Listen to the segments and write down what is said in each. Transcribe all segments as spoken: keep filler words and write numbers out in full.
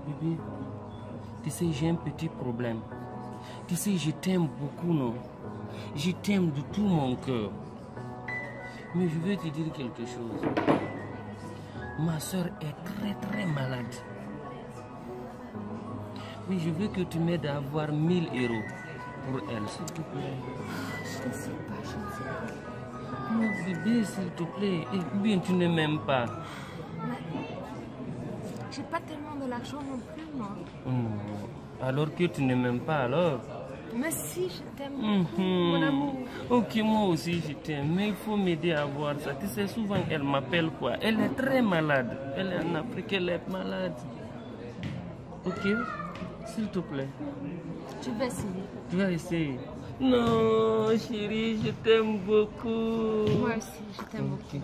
Bébé, tu sais, j'ai un petit problème. Tu sais, je t'aime beaucoup, non? Je t'aime de tout mon cœur. Mais je vais te dire quelque chose. Ma sœur est très, très malade. Oui, je veux que tu m'aides à avoir mille euros pour elle, s'il te plaît. Je ne sais pas, je ne sais pas. Mon bébé, s'il te plaît. Eh, ou bien tu ne m'aimes pas. Mais j'ai pas tellement de l'argent non plus, moi. Hmm. Alors que tu ne m'aimes pas, alors? Mais si, je t'aime beaucoup, mon amour. Ok, moi aussi, je t'aime. Mais il faut m'aider à avoir ça. Tu sais, souvent, elle m'appelle, quoi. Elle est très malade. Elle est en Afrique, elle est malade. Ok? S'il te plaît. Je vais essayer. Tu vas essayer? Non, chérie, je t'aime beaucoup. Moi aussi, je t'aime beaucoup. Ok.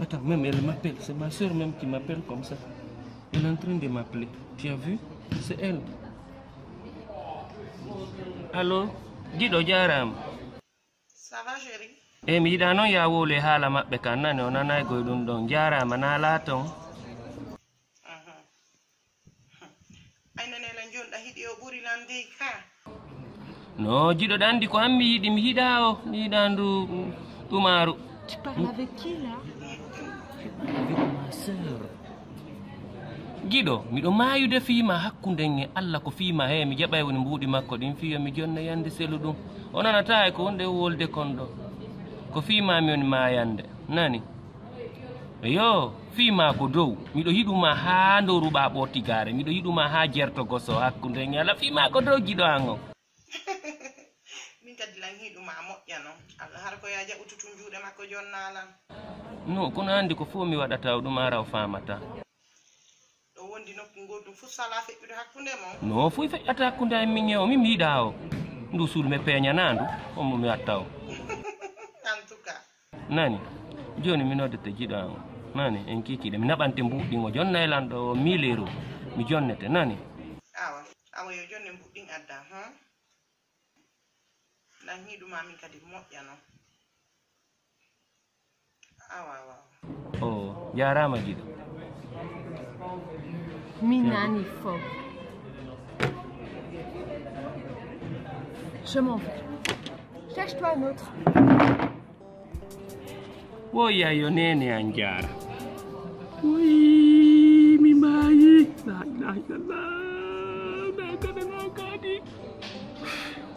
Attends, même elle m'appelle. C'est ma soeur même qui m'appelle comme ça. Elle est en train de m'appeler. Tu as vu? C'est elle. Allô? Giɗo, jaaraama. Ça va, chérie? E mi yiɗa noon ya wowle haala maɓɓe kan, nani o nanaay goy ɗum ɗon. Jaaraama, na laaton. Ay, nene lan jooni ɗa hiɗi o ɓuri lan dey ka. No, jiɗo ɗa anndi ko an mi yiɗi, mi yiɗa o, mi yiɗa ndu ɗumaaru. Tu parles avec qui, là? Avec ma sœur. Giɗo, miɗo maayude fii ma hakkunde en e Alla, ko fii ma he mi jaɓay woni mbuuɗi makko ɗin fii yo mi jonne yande selu ɗum. O nanataa e ko wonde wolde kon ɗo. Ko fii ma mi woni maayande. Nani? Eyo, fii maa ko dow. Miɗo yiɗu maa haa ndoru ɓaa ɓoortigaare. Miɗo yiɗu maa haa jerto goso hakkunde en e Alla. Fii maa ko dow jiɗo an on. Min kadi lan hiɗu maa moƴƴa non. Alla hara ko yaa jaɓutu tun juuɗe makko jonnaa lan. No, kono anndi ko fof mi waɗata o ɗum ara o faamata. Ɗo wondi nokku ngoo ɗum fof salaa feƴƴude hakkunde mon. No, fof feƴƴata hakkunde an min e o. Min mi yiɗaa o. Ndu suudu mi peeñanaa ndu. On mo mi watta o. En tout cas. Nani? Jooni mi noddete jiɗo an o. Nani? En kiikiiɗe. Mi naɓante mbuuɗi ɗin o jonnay lan ɗo mille euros. Mi jonnete. Nani? Awa. Awa yo jonne mbuuɗi ɗin adda. Hmm? Lan hiɗu maa min kadi moƴƴa non. Awa, awa, awa. O jaaraama giɗo. Mi nani fof. Je m'en vais. Cherche-toi un autre. Woy yaay yo neene an jaara. Woy mi maayi. La ilaha illallah. Nayi kadi na kadi.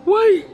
Woy.